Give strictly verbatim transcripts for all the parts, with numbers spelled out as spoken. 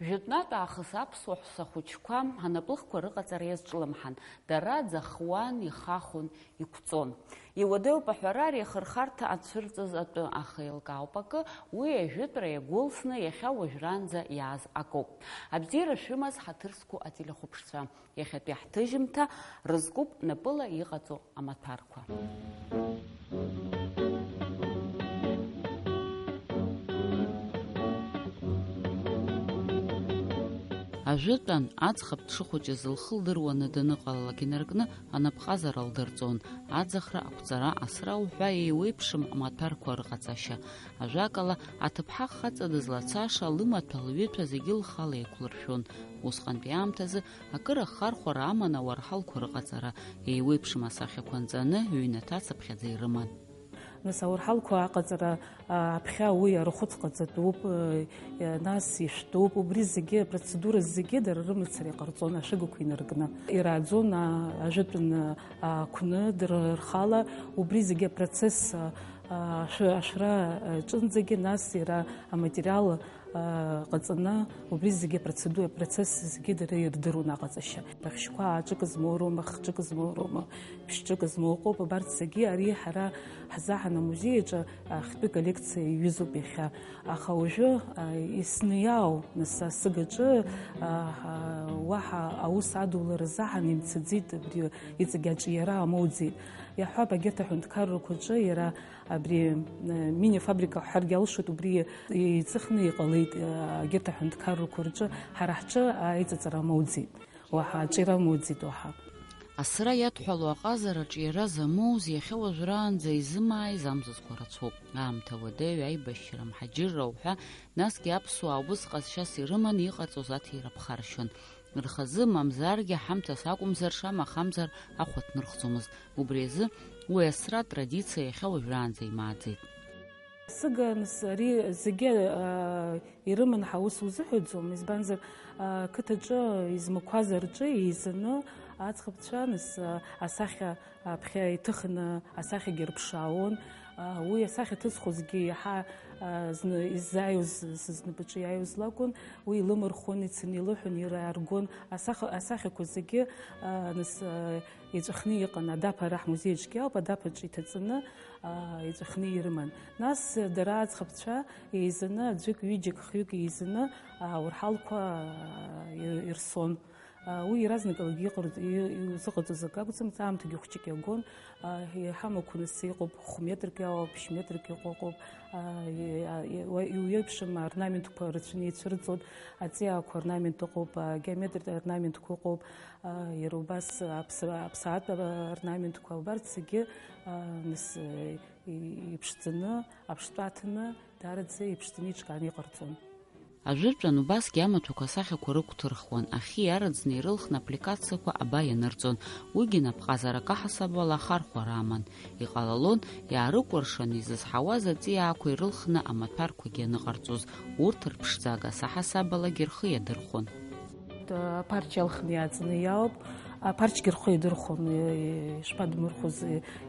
Жәытәнатә аахыс аԥсуа ҳәсахәыҷқәа анаплыхқәа рыҟаҵара иазҿлымҳан, дара ӡахуан, ихахәын, иқәҵон. Иуадаҩуп аҳәара, ари ахырхарҭа ацәырҵыз атәы, аха еилкаауп акы, уи ажәытәра иагәылсны иахьа уажәраанӡа иааз акоуп. Абзиара шәымаз, ҳаҭыр зқәу ателехәаԥшцәа! Иахьатәи ҳҭыжьымҭа рызкуп напыла иҟаҵоу амаҭәарқәа. Ажәытәан, аӡӷаб дшыхәыҷыз лхы лдыруаны даныҟалалак инаркны анапҟазара лдырҵон, аӡахра, ақәҵара, асра уҳәа еиуеиԥшым амаҭәарқәа рыҟаҵашьа. Ажәакала, аҭыԥҳа хаҵа дызлацаша лымаҭәа лҩызцәа зегьы лхала еиқәлыршәон. Усҟантәи аамҭазы акыр ахархәара аман ауарҳалқәа рыҟаҵара, еиуеиԥшым асахьақәа нҵаны, ҩнаҭа цыԥхьаӡа ирыман. Нас ауарҳалқәа аҟаҵара, а, аԥхьа уи арахәыц ҟаҵатәуп, э, нас ишәтәуп, убри зегьы, апроцедура зегьы дара рымацара иҟарҵон ашәыгақәа инаркны. Ирааӡон, а, ажәытәан, а, ақәны дара рхала, убри зегьы апроцесс, а, а, ашәы-, ашәра, а, ҿынӡагьы, нас иара аматериал, а, ҟаҵаны, убри зегьы апроцеду-, апроцесс зегьы дара ирдыруан аҟаҵашьа. Баҳәшьқәа ааҿык змоу роума, хҿык змоу роума, ԥшьҿык змоу ыҟоуп, абарҭ зегьы ари ҳара ҳзаҳан амузеи аҿы ахьтәы коллекциа иҩызоуп иахьа. Аха уажәы, а, исны иаау, нас, асыгаҿы, а, а, уаҳа аус адулара заҳан имцаӡеит, абри иҵегь аҿиара амоуӡеит. Иаҳҳәап, агьырҭ аҳәынҭқаррақәа рҿы иара абри, э, мини-фабрика ҳҳәаргьы алшоит, убри еиҵыхны иҟалеит, э, агьырҭ аҳәынҭқаррақәа рҿы, ҳара ҳҿы аиҵаҵара амоуӡеит, уаҳа аҿиара амоуӡеит уаҳа. Асра иадҳәалоу аҟазараҿ иара замоуз, иахьа уажәраанӡа изымааиз амзызқәа рацәоуп. Аамҭа уадаҩ, аибашьра, мҳаџьырра уҳәа, насгьы аԥсуаа ус ҟазшьас ирыманы иҟарҵоз аҭира ԥхаршьон. Рхазы, мамзаргьы ҳамҭас акәымзар, шамахамзар ахәа ҭнырхӡомызт. Убри азы уи асра атрадициа иахьа уажәраанӡа имааӡеит. Сыганыс ари зегьы, аа, ирыман ҳәа ус узыҳәаӡом, избанзар, аа, қыҭаҿы измақәаз рҿы еизаны аӡӷабцәа нас, аа, асахьа аԥхьа иҭыхны асахьагьы рԥшаауан. Аа, уи асахьа ҭызхуазгьы иаҳа, аа, зны иззааиуаз, сызнапаҿы иааиуаз лакәын, уи илымырхуан, ицаны илыҳәон, иара иааргон. Асаха-, асахьақәа зегьы, аа, нас, аа, иҵәахны иҟан. Адаԥа ара ҳмузеи аҿгьы ауп, адаԥаҿ иҭаҵаны, аа, иҵәахны ирыман. Нас дара аӡӷабцәа еизаны, аӡәык, ҩыџьак, хҩык еизаны, аа, ауарҳалқәа, аа, ир-, ирсон. Уи иаразнакылагьы иҟарҵ-, и-, изыҟаҵоз акы акәӡамызт, аамҭагьы хәҷык иагон, а, иҳамақәа нас иҟоуп, хә метрк иаауа, ԥшь метрк иҟоу ыҟоуп, а, и-, а, и-, уа-, иуеиԥшым аорнаментқәа рацәаны еицәырҵуан, аҵиаақәа орнамент ыҟоуп, а, геометриатә орнаментқәа ыҟоуп, а, иара убас аԥса-, аԥсаатә орнаментқәа, убарҭ зегьы, а, нас, и-, иԥшӡаны, аԥштәы аҭаны, даараӡа иԥшӡаны иҿкааны иҟарҵон. Ажәытәан убасгьы амаҭәақәа асахьақәа рықәҭырхуан, ахьы иараӡны ирылхны аппликациақәа аба ианырҵон, уигьы напҟазарак аҳасабала ахархәара аман. Иҟалалон, иаарыкәыршаны изызҳауаз аҵиаақәа ирылхны амаҭәарқәагьы аныҟарҵоз, урҭ рԥшӡага асаҳасабалагьы рхы иадырхәон. Аԥарч иалхны иааҵны иаауп, аԥарчгьы рхы иадырхәон, ишԥадмырхәоз,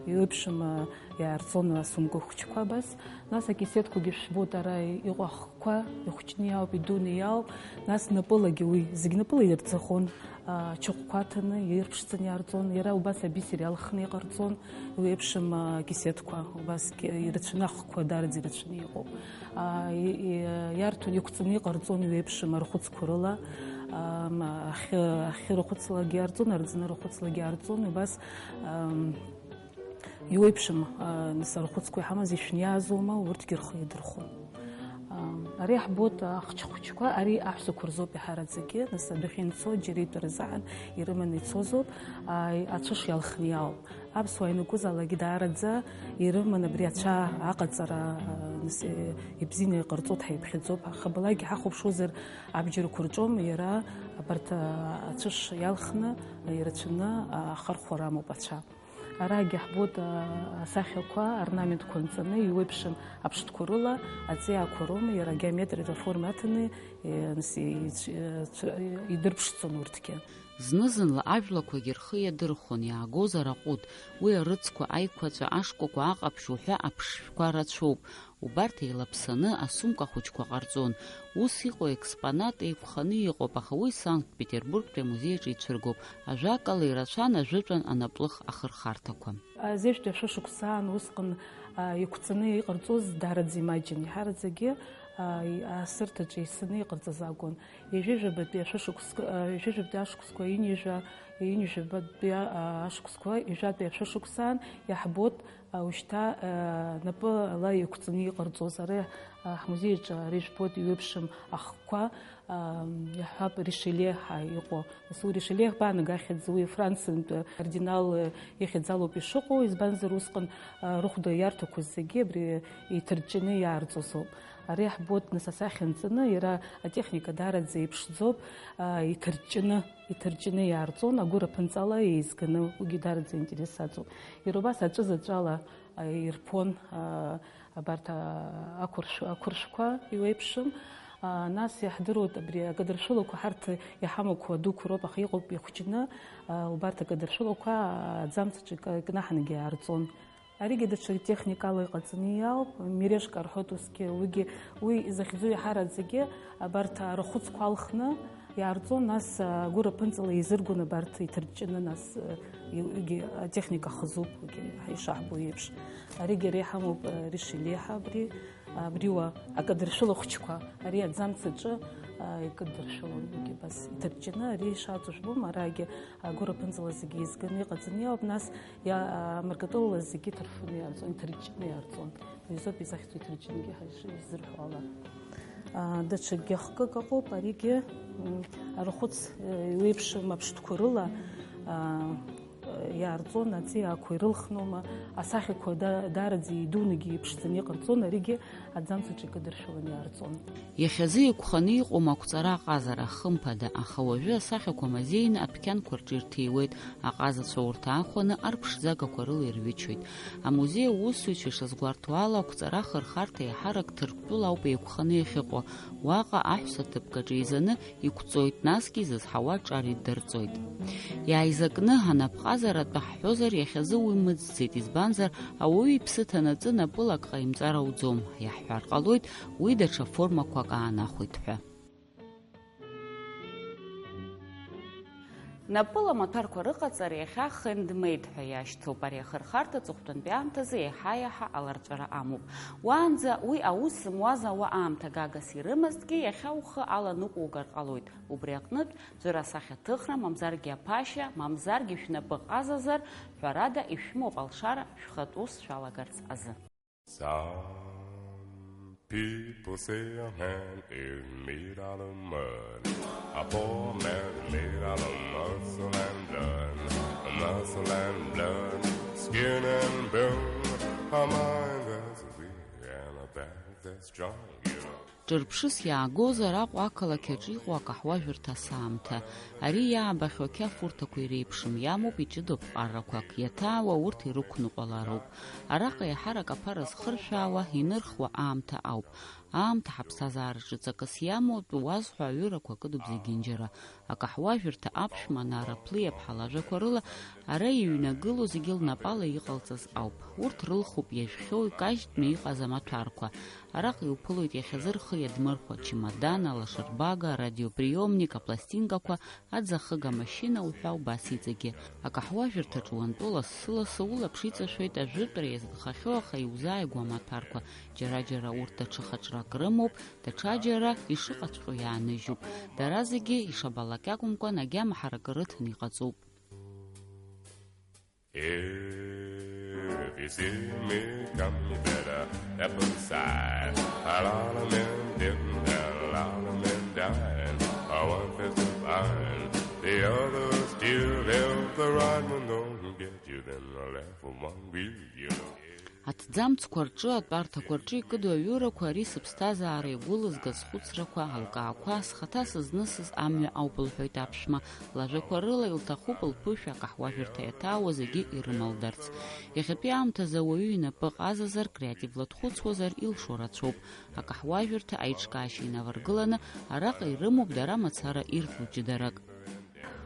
еиуеиԥшым, иаарҵон асумка хәыҷқәа абас. Нас акисеҭқәагьы шәбоит, ара иҟоу ахқәа ихәҷны иаауп, идуны иаауп. Нас напылагьы уи зегь напыла ирҵахон, а, ачыхәқәа аҭаны ирԥшӡаны иаарҵон. Иара убас абисер иалхны иҟарҵон, уи еиԥшым, а, акисеҭқәа, убасгьы ирацәаны ахқәа даараӡа ирацәаны иҟоуп. А, и-, и-, иарҭон, иқәҵаны иҟарҵон уи еиԥшым арахәыцқәа рыла, ам, ахьы, ахьы рахәыцлагьы иаарҵон, арӡны рахәыцлагьы иаарҵон, убас, ам, Иуеиԥшым, а, нас арахәыцқәа иҳамаз ишәниаазоума, урҭгьы рхы иадырхәон. А, ари иаҳбоит ахчы хәыҷқәа, ари аҳәсақәа рзоуп иаҳараӡагьы, нас адәахьы инцо, џьара итәара азыҳәан ирыманы ицозоуп, а, ацәыш иалхны иаауп. Аԥсуаа ианакәызаалакгьы даараӡа ирыман абри ацәа аҟаҵара, а, нас, э, ибзианы иҟарҵоит, ҳаиԥхьаӡоуп, аха абалакгьы ҳахәаԥшуазар абџьарқәа рҿоума иара абарҭ, а, ацәыш иалхны, ирацәаны, а, ахархәара амоуп ацәа. Арагьы ҳбоит, а, асахьақәа, орнаментқәа нҵаны, иуеиԥшым аԥштәқәа рыла, аҵиаақәа роума, иара агеометриатә аформа аҭаны, е, нас, ицә-, е, цә-, е, идырԥшӡон урҭгьы. Зны-зынла ажәлақәагьы рхы иадырхәон, иаагозар аҟәыд, уи арыцқәа, аиқәаҵәа, ашкәакәа, аҟаԥшь уҳәа аԥшшәқәа рацәоуп. Убарҭ еилаԥсаны, асумка хәыҷқәа ҟарҵон. Ус иҟоу експонат еиқәханы иҟоуп, аха уи Санкт-Петербургтәи амузеи аҿы ицәыргоуп. Ажәакала, ирацәан ажәытәан анаплых ахырхарҭақәа. Зежәтәи ашәышықәсаан усҟан, а, иқәҵаны иҟарҵоз даараӡа имаҷын. Иҳараӡагьы, а, и-, асырҭаҿы исаны иҟарҵаз акәын. Ҩажәижәабатәи ашәышықәсқәа, а, ҩажәижәабатәи ашықәсқәа, ҩынҩажәа, ҩынҩажәабатәи, а, ашықәсқәа, ҩажәатәи ашәышықәсаан иаҳбоит, а, ушьҭа, а, напы ала иқәҵаны иҟарҵоз. Ара, а, ҳмузеи аҿы ари жәбоит, иҩеиԥшым ахқәа, а, иаҳҳәап, ришелье ҳәа иҟоу. Нас уи ришелье ҳбаанагахьеит, уи Франциантәи акардинал, э, ихьӡ алоуп ишыҟоу, избанзар, усҟан, а, рыхәда иарҭақәоу зегьы абри иҭырҷҷаны иаарҵозоуп. Ари ҳбоит, нас, асахьа нҵаны, иара атехника даараӡа иԥшӡоуп, а, иҭырҷҷаны, иҭырҷҷаны иаарҵон, агәыр аԥынҵала еизганы, уигьы даараӡа интерес аҵоуп. Иара убас аҵәы заҵәала, а, ирԥон, а, абарҭ, а, ақәыршә-, ақәыршәқәа иуеиԥшым. А, нас иаҳдыруеит, абри акадыршәылақәа ҳарҭ иҳамақәоу адуқәа роуп, аха иҟоуп ихәҷны, а, убарҭ акадыршәылақәа, а, аӡамцаҿы ик-, икнаҳангьы иаарҵон. Аригьы даҽа техникала иҟаҵаны иауп, мережка рҳәоит усгьы, уигьы, уи захьӡу иаҳараӡагьы абарҭ арахәыцқәа алхны иаарҵон, нас, а, агәыр аԥынҵала еизыргон абарҭ иҭырҷҷаны, нас, а, и-, уигьы атехника хазуп, уигьы ишаҳбо еиԥш. Аригьы ара иҳамоуп, а, ришелье ҳәа абри, абриуа акадыршәыла хәыҷқәа, ари аӡамцаҿы, а, икадыршәылон, уигьы абас иҭырҷҷаны, ари ишаҵо жәбом, арагьы агәыр аԥынҵала зегьы еизганы иҟаҵаны иауп, нас иа-, а, амаркатылала зегьы ҭырфны иаарҵон, иҭырҷҷаны иаарҵон. Уи азоуп изахьӡу иҭырҷҷангьы ҳәа иш-, изырҳәо ала. А, даҽакгьы хкык ыҟоуп, аригьы, м, арахәыц, э, иеиԥшым аԥштәқәа рыла, а, иаарҵон, аҵиаақәа ирылхноума, асахьақәа да-, даараӡа идунагьы иԥшӡаны иҟарҵон, аригьы аӡамцаҿы икадыршәыланы иаарҵон. Иахьазы иқәханы иҟоума ақәҵара аҟазара, хымԥада, аха уажәы асахьақәа мазеины адәқьанқәа рҿы ирҭиуеит, аҟазацәа урҭ аахәаны арԥшӡагақәа рыла ирҩычоит. Амузеи аусзуҩцәа ишазгәарҭо ала, ақәҵара ахырхарҭа еиҳарак Ҭырқәтәыла ауп еиқәханы иахьыҟоу. Уаҟа аҳәса ҭыԥк аҿы еизаны иқәҵоит, насгьы изызҳауа аҿар иддырҵоит. Иааизакны анапҟазаратәы ҳҳәозар, иахьазы уи мыӡӡеит, избанзар, ауаҩы иԥсы ҭанаҵы напылак ҟаимҵар ауӡом. Иаҳҳәар ҟалоит, уи даҽа формақәак аанахәеит ҳәа. Напыла амаҭәарқәа рыҟаҵара иахьа хендмеид ҳәа иашьҭоуп. Ари ахырхарҭа аҵыхәтәантәи аамҭазы еиҳа-еиҳа аларҵәара амоуп. Уаанӡа уи аус зымуаз ауаа аамҭа гагас ирымазҭгьы, иахьа ухы аланыҟәугар ҟалоит. Убри аҟнытә, ӡәыр асахьаҭыхра, мамзаргьы аԥашьа, мамзаргьы шәнапы ҟазазар, ҳәарада, ишәымоуп алшара шәхатә ус шәалагарц азы. Some people say a man is made out of mud. A poor man is made out of muscle and blood. Muscle and blood, skin and bone. A mind that's weak and a back that's strong, you know. Ҿырԥшыс иаагозар Аҟәа ақалақь аҿы иҟоу акаҳуажәырҭа асаамҭа. Ари иаабахьоу ақьафурҭақәа иреиԥшым, иамоуп иҷыдоу ԥҟарақәак, иаҭаауа урҭ ирықәныҟәалароуп. Араҟа еиҳарак аԥара зхыршәаауа, инырхуа аамҭа ауп. Аамҭа ҳаԥсҭазаараҿы ҵакыс иамоу атәы уазҳәо аҩырақәа кыдуп зегьынџьара. Акаҳуажәырҭа аԥшәма Нара Плиаԥҳа лажәақәа рыла, ара иҩнагылоу зегьы лнапала иҟалҵаз ауп. Урҭ рылхуп иажәхьоу икажьтәны иҟаз амаҭәарқәа. Араҟа иуԥылоит иахьазы рхы иадмырхәо ачемодан, алашарбага, арадиоприомник, апластинкақәа, аӡахыга машьына уҳәа убас иҵегьы. Акаҳуажәырҭаҿы уантәоу лассы-лассы улаԥш иҵашәоит ажәытәра иазынхахьоу, аха иузааигәоу амаҭәарқәа. Џьара-џьара урҭ даҽа хаҿрак рымоуп, даҽаџьара ишыҟаҵәҟьоу иааныжьуп. Дара зегьы ишабалак акәымкәан, агьама ҳаракы рыҭаны иҟаҵоуп. If you see me come, you better step aside. A lot of men didn't, and a lot of men died. One fist is fine, the other's still. If the right one don't get you, then the left one will, you know. Аҭӡамцқәа рҿы, атәарҭақәа рҿы икыду аҩырақәа, ари сыԥсҭазаара игәылызгаз схәыцрақәа, алкаақәа, схаҭа сызнысыз амҩа ауп, лҳәоит аԥшәма. Лажәақәа рыла, илҭахуп лԥышәа акаҳуажәырҭа иаҭаауа зегьы ирымалдарц. Иахьатәи аамҭазы ауаҩы инапы ҟазазар, креативла дхәыцуазар, илшо рацәоуп. Акаҳуажәырҭа аиҿкаашьа инаваргыланы, араҟа ирымоуп дара мацара ирҭо ҷыдарак.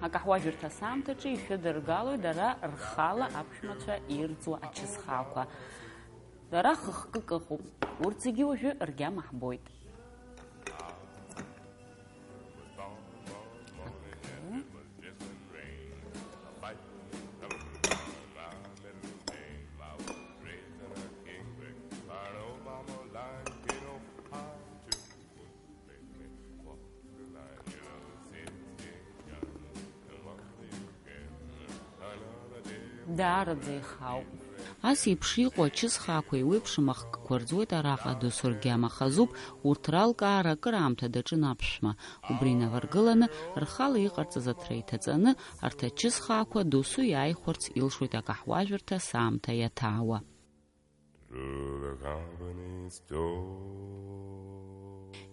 Акаҳуажәырҭа асаамҭаҿы ишәыдыргалоит дара рхала аԥшәмацәа ирӡуа ачысхаақәа. Дара хыхкык ыҟоуп. Урҭ зегьы уажәы ргьама ҳбоит. Даараӡа ихаауп. Ас еиԥш иҟоу ачысхаақәа еиуеиԥшым ахкқәа рӡуеит араҟа, досу ргьама хазуп, урҭ ралкаара акыраамҭа даҿын аԥшәма. Убри инаваргыланы, рхала иҟарҵаз аҭра иҭаҵаны, арҭ ачысхаақәа досу иааихәарц илшоит акаҳуажәырҭа асаамҭа иаҭаауа. Through the company store.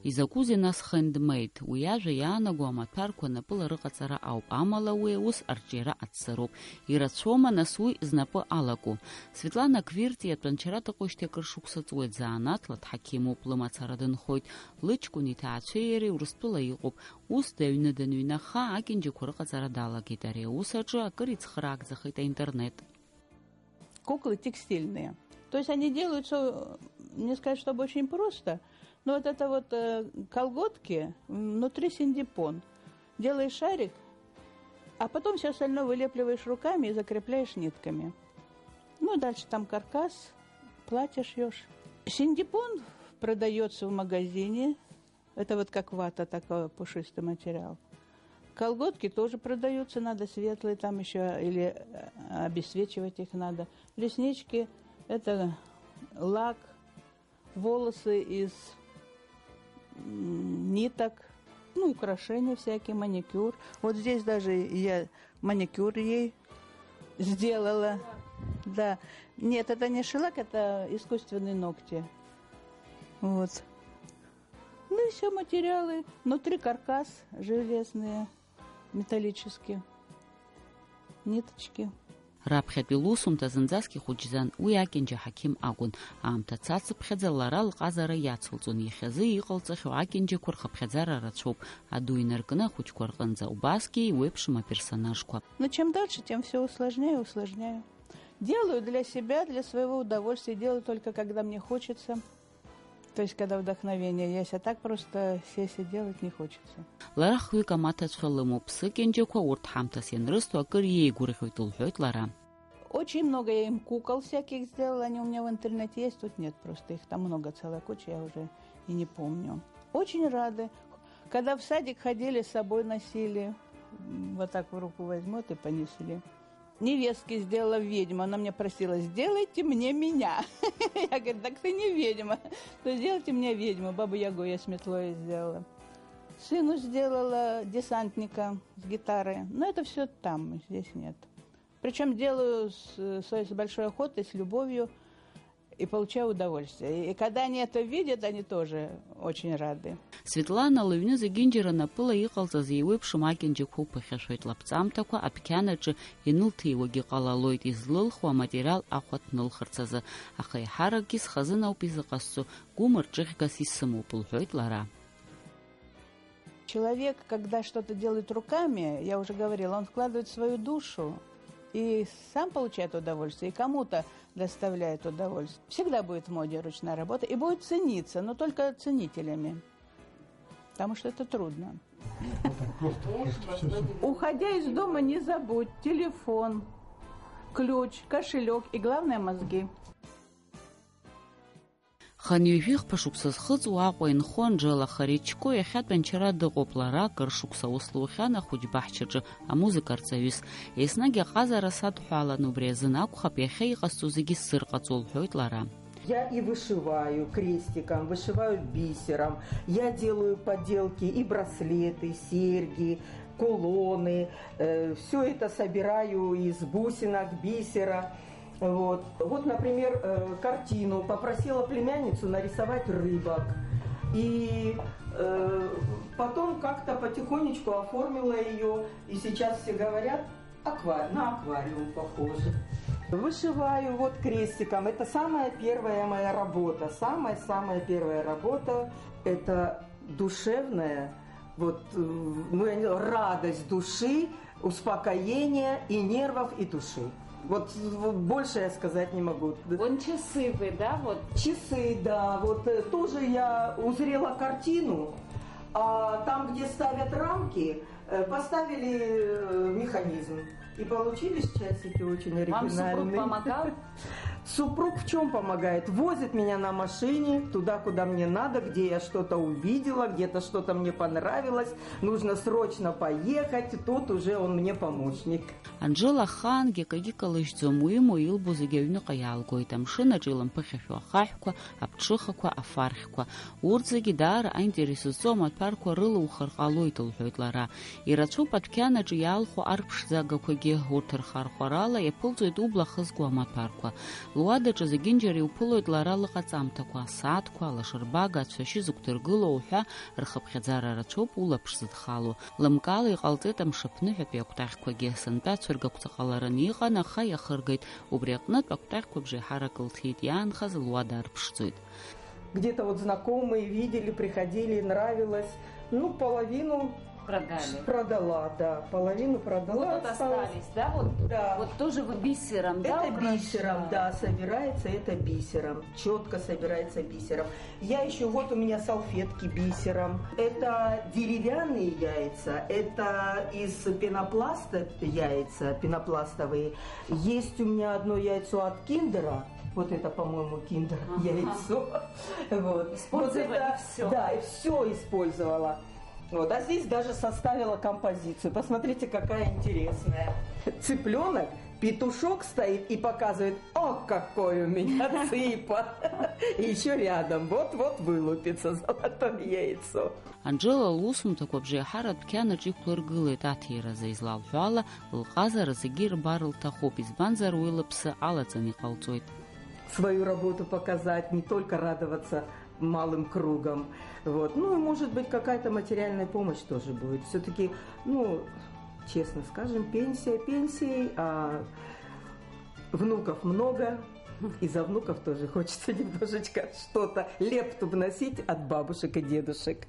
Изакәызеи нас хендмеид? Уи ажәа иаанаго амаҭәарқәа напыла рыҟаҵара ауп, амала уи аус арҿиара аццароуп. Ирацәоума нас уи знапы алаку? Светлана Квирти атәанчара дыҟоижьҭеи акыр шықәса ҵуеит, заанаҵла дҳақьимуп, лымацара дынхоит. Лыҷкәын иҭаацәеи иареи Урыстәыла иҟоуп. Ус дыҩны даныҩнаха, акьанџьақәа рыҟаҵара далагеит. Ари аус аҿы акыр ицхраагӡахеит аинтернет. Куклы текстильные. То есть они делаются, не сказать, чтобы очень просто, но вот это вот э, колготки, внутри синтепон. Делаешь шарик, а потом все остальное вылепливаешь руками и закрепляешь нитками. Ну, дальше там каркас, платье шьешь. Синтепон продается в магазине. Это вот как вата, такой пушистый материал. Колготки тоже продаются, надо светлые там еще, или э, обесцвечивать их надо. Реснички, это лак, волосы из м, ниток, ну, украшения всякие, маникюр. Вот здесь даже я маникюр ей сделала. Да. Нет, это не шеллак, это искусственные ногти. Вот. Ну и все материалы. Внутри каркас железные, металлические. Ниточки. Раԥхьатәи лусумҭа зынӡаск ихәыҷӡан, уи акьанџьа ҳақьым акәын. Аамҭа цацыԥхьаӡа лара лҟазара иацылҵон, иахьазы иҟалҵахьоу акьанџьақәа рхыԥхьаӡара рацәоуп, аду инаркны ахәыҷқәа рҟынӡа, убасгьы еиуеиԥшым аперсонажқәа. Но чем дальше, тем все усложняю, усложняю. Делаю для себя, для своего удовольствия, делаю только когда мне хочется. То есть, когда вдохновение есть, а так просто сесть и делать не хочется. Лара хҩык амаҭацәа лымоуп, сыкьанџьақәа урҭ ҳамҭас ианрысҭо акыр иеигәырӷьоит, лҳәоит лара. Очень много я им кукол всяких сделала, они у меня в интернете есть, тут нет просто, их там много, целая куча, я уже и не помню. Очень рады. Когда в садик ходили, с собой носили, м, вот так в руку возьмут и понесли. Невестке сделала ведьму, она меня просила: «Сделайте мне меня». Я говорю: «Так ты не ведьма, то сделайте мне ведьму». Бабу Ягу я с метлой сделала. Сыну сделала десантника с гитарой. Но это все там, здесь нет. Причем делаю с, с большой охотой, с любовью и получаю удовольствие. И когда они это видят, они тоже очень рады. Светлана лыҩны зегьынџьара напыла иҟалҵаз еиуеиԥшым акьанџьақәа уԥыхьашәоит, лаԥҵамҭақәа аԥқьанаҿы инылҭиуагьы ҟалалоит, излылхуа аматериал ахәа ҭнылхырц азы, аха еиҳаракгьы схазын ауп изыҟасҵо, гәымарҿыӷьгас исымоуп, лҳәоит лара. Человек, когда что-то делает руками, я уже говорила, он вкладывает свою душу и сам получает удовольствие, и кому-то доставляет удовольствие. Всегда будет в моде ручная работа и будет цениться, но только ценителями, потому что это трудно. Уходя из дома, не забудь телефон, ключ, кошелек и, главное, мозги. Хынҩажәи хԥа шықәса зхыҵуа Аҟәа инхо Анжела Харичко иахьатәи анчара дыҟоуп, лара акыр шықәса аус лухьан ахәыҷ баҳчаҿы амузыка арҵаҩыс. Еснагь аҟазара садҳәалан, убри азын акәхап иахьа иҟасҵо зегьы сзырҟаҵо, лҳәоит лара. Я и вышиваю крестиком, вышиваю бисером, я делаю поделки и браслеты, серьги, кулоны, все это собираю из бусинок, бисера. Вот. Вот, например, э, картину попросила племянницу нарисовать рыбок. И э, потом как-то потихонечку оформила ее. И сейчас все говорят, аква... на аквариум похоже. Вышиваю вот крестиком. Это самая первая моя работа. Самая-самая первая работа. Это душевная, вот, э, ну, я не знаю, радость души, Успокоение и нервов, и души. Вот, вот больше я сказать не могу. Вон часы вы, да, вот? Часы, да. Вот э, тоже я узрела картину, а там, где ставят рамки, э, поставили э, механизм. И получились часики очень оригинальные. Вам супруг помогал? Супруг в чем помогает? Возит меня на машине туда, куда мне надо, где я что-то увидела, где-то что-то мне понравилось, нужно срочно поехать, тут уже он мне помощник. Анжела ахаангьы акагьы калыжьӡом, уимоу илбо зегьы аҩныҟа иаалгоит, амшын аҿы илымԥыхьашәо ахаҳәқәа, аԥҽыхақәа, афархьқәа. Урҭ зегьы даара аинтерес зҵоу амаҭәарқәа рылаухыр ҟалоит, лҳәоит лара. Ирацәоуп адәқьан аҿы иаалху арԥшӡагақәагьы, урҭ рхархәарала иаԥылҵоит убла ахызго амаҭәарқәа. Луадаҿы зегьынџьара иуԥылоит лара лыҟаҵамҭақәа, асааҭқәа, алашарбага, ацәашьы зықәдыргылоу ҳәа рхыԥхьаӡара рацәоуп улаԥш зыдхало. Лымкаала иҟалҵеит амшаԥныҳәатәи акәтаӷьқәагьы. Сынтәа ацәыргақәҵа ҟалараны иҟан, аха иахыргеит. Убри аҟнытә акәтаӷьқәа бжеиҳарак лҭиит, иаанхаз луада арԥшӡоит. Где-то вот знакомые видели, приходили, нравилось. Ну, половину Продали. Продала, да. Половину продала. Вот тут остались, да? Вот, да. Вот тоже вы бисером, да? Это бисером, да, собирается это бисером. Четко собирается бисером. Я еще, вот у меня салфетки бисером. Это деревянные яйца, это из пенопласта яйца, пенопластовые. Есть у меня одно яйцо от киндера. Вот это, по-моему, киндер яйцо. Вот. Использовали Вот это, всё. Да, и все использовала. Вот. А здесь даже составила композицию. Посмотрите, какая интересная. Цыпленок, петушок стоит и показывает: «О, какой у меня цыпа!» И еще рядом. Вот-вот вылупится золотое яйцо. Анжела лусумҭақәа бжеиҳарак адәқьанаҿ иқәлыргылеит аҭиразы, излалҳәо ала, лҟазара зегьы ирбар лҭахуп, избанзар уи лыԥсы алаҵаны иҟалҵоит. Свою работу показать, не только радоваться малым кругом. Вот. Ну и, может быть, какая-то материальная помощь тоже будет. Все-таки, ну, честно скажем, пенсия пенсией, а внуков много, и за внуков тоже хочется немножечко что-то, лепту вносить от бабушек и дедушек.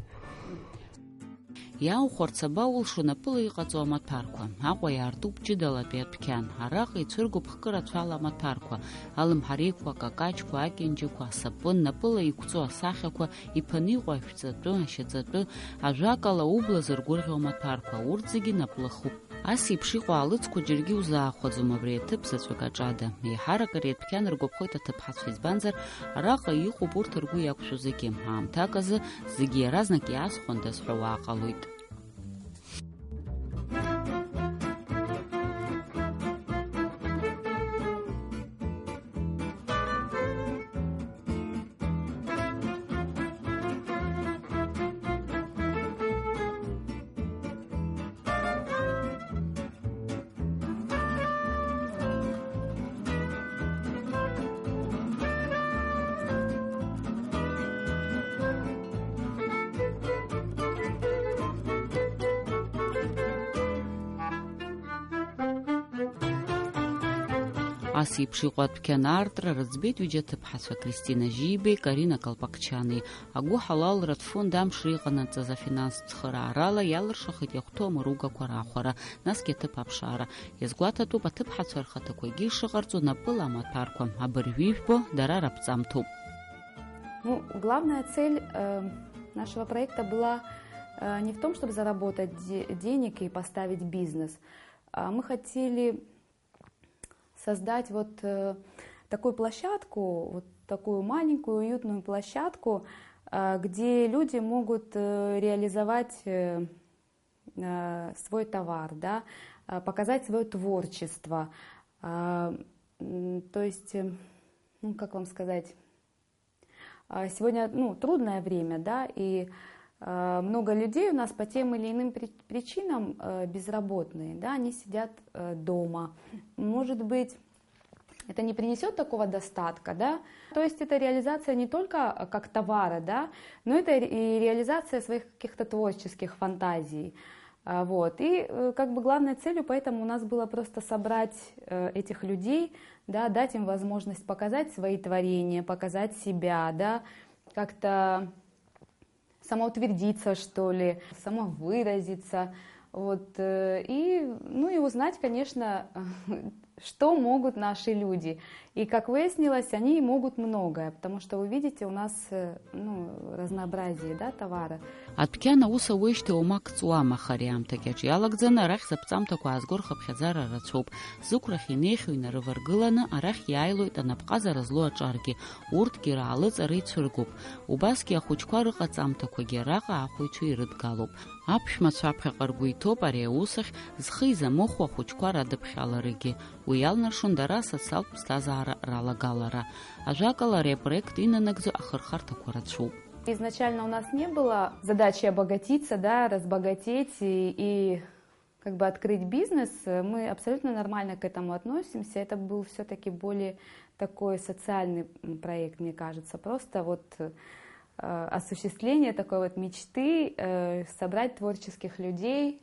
Иааухәарц абаулшо напыла иҟаҵоу амаҭәарқәа. Аҟәа иаартуп ҷыдалатәи адәқьан. Араҟа ицәыргоуп хкы рацәала амаҭәарқәа, алымҳареиқәа, акакаҷқәа, акьанџьақәа, асапын, напыла иқәҵоу асахьақәа, иԥаны иҟоу ашәҵатәы, ашьаҵатәы, ажәакала, убла зыргәырӷьо амаҭәарқәа, урҭ зегьы наплыхуп. Ас еиԥш иҟоу аалыҵқәа џьаргьы иузаахәаӡом абри аҭыԥ заҵәык аҿада. Еиҳарак ари адәқьан ргәаԥхоит аҭыԥҳацәа, избанзар, араҟа иҟоуп урҭ ргәы иақәшәо зегьы. Аамҭак азы зегьы иаразнак иаасхәандаз ҳәа уаа ҟалоит. Ас еиԥш иҟоу адәқьан аартра рыӡбеит ҩыџьа аҭыԥҳацәа Кристина Жьибеи Карина Калпакчани. Агәыҳалалра дфонд амш иҟанаҵаз афинанстә цхыраарала иалыршахеит иахәҭоу амыругақәа раахәара, насгьы аҭыԥ аԥшаара. Иазгәаҭатәуп аҭыԥҳацәа рхаҭақәагьы ишыҟарҵо напыла амаҭәарқәа, абыржәы ижәбо дара раԥҵамҭоуп. Ну, главная цель э, нашего проекта была э, не в том, чтобы заработать де- денег и поставить бизнес. А мы хотели создать вот э, такую площадку, вот такую маленькую уютную площадку, э, где люди могут э, реализовать э, э, свой товар, да, э, показать свое творчество. А, м, то есть, э, ну, как вам сказать, а, сегодня, ну, трудное время, да, и а, много людей у нас по тем или иным при- причинам э, безработные, да, они сидят э, дома. Может быть, это не принесет такого достатка, да. То есть это реализация не только э, как товара, да, но это и реализация своих каких-то творческих фантазий. А, Вот. И э, как бы главной целью поэтому у нас было просто собрать э, этих людей, да, дать им возможность показать свои творения, показать себя, да, как-то самоутвердиться, что ли, самовыразиться. Вот, э, и, ну и узнать, конечно, что могут наши люди. И, как выяснилось, они могут многое, потому что, вы видите, у нас э, ну, разнообразие, да, товара. Адәқьан аус ауеижьҭеи уамак ҵуам, аха ари аамҭагьы аҿы иалагӡаны арахь заԥҵамҭақәа аазго рхыԥхьаӡара рацәоуп. Зықәрахь инеихьоу инарываргыланы арахь иааилоит анапҟазара злоу аҿаргьы, урҭгьы раалыҵара ицәыргоуп. Убасгьы ахәыҷқәа рыҟаҵамҭақәагьы араҟа ахәаҩцәа ирыдгалоуп. Аԥшәмацәа аԥхьаҟа ргәы иҭоуп ари аус ахь зхы изамыхәо ахәыҷқәа радыԥхьаларагьы. Уи иалнаршон дара асоциалтә ԥсҭазаара ралагалара. Ажәакала, ари апроект инанагӡо ахырхарҭақәа рацәоуп. Изначально у нас не было задачи обогатиться, да, разбогатеть и, и как бы открыть бизнес. Мы абсолютно нормально к этому относимся. Это был все-таки более такой социальный м, проект, мне кажется. Просто вот э, осуществление такой вот мечты, э, собрать творческих людей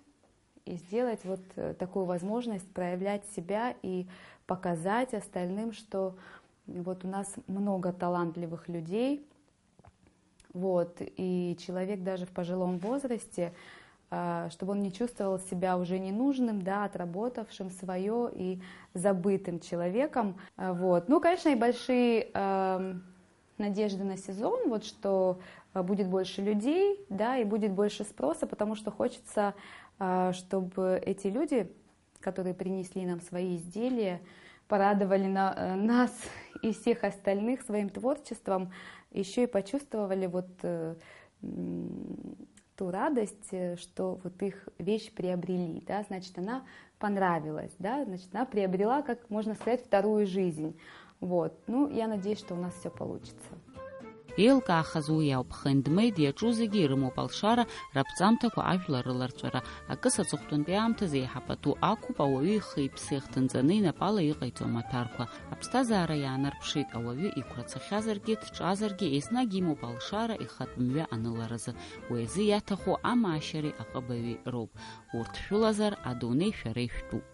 и сделать вот э, такую возможность проявлять себя и показать остальным, что вот у нас много талантливых людей, вот, и человек даже в пожилом возрасте, а, чтобы он не чувствовал себя уже ненужным, да, отработавшим свое и забытым человеком. А, вот. Ну, конечно, и большие эм, надежды на сезон, вот, что а, будет больше людей, да, и будет больше спроса, потому что хочется, а, чтобы эти люди, которые принесли нам свои изделия, порадовали на- э, нас и всех остальных своим творчеством, еще и почувствовали вот э, м, ту радость, э, что вот их вещь приобрели, да, значит, она понравилась, да, значит, она приобрела, как можно сказать, вторую жизнь. Вот. Ну, я надеюсь, что у нас все получится. Еилкаахаз уи ауп, хендмейд иаҿу зегьы ирымоуп алшара, раԥҵамҭақәа, ажәлар рыларҵәара. Акыс аҵыхәтәантәи аамҭазы еиҳа пату ақәуп ауаҩы ихы-иԥсы ихҭынҵаны инапала иҟаиҵо амаҭәарқәа. Аԥсҭазаара иаанарԥшит, ауаҩы иқәра цахьазаргьы, дҿазаргьы, еснагь имоуп алшара ихатә мҩа аныларазы. Уи азы иаҭаху амаашьареи аҟыбаҩи роуп. Урҭ шәылазар, адунеи шәара ишәтәуп.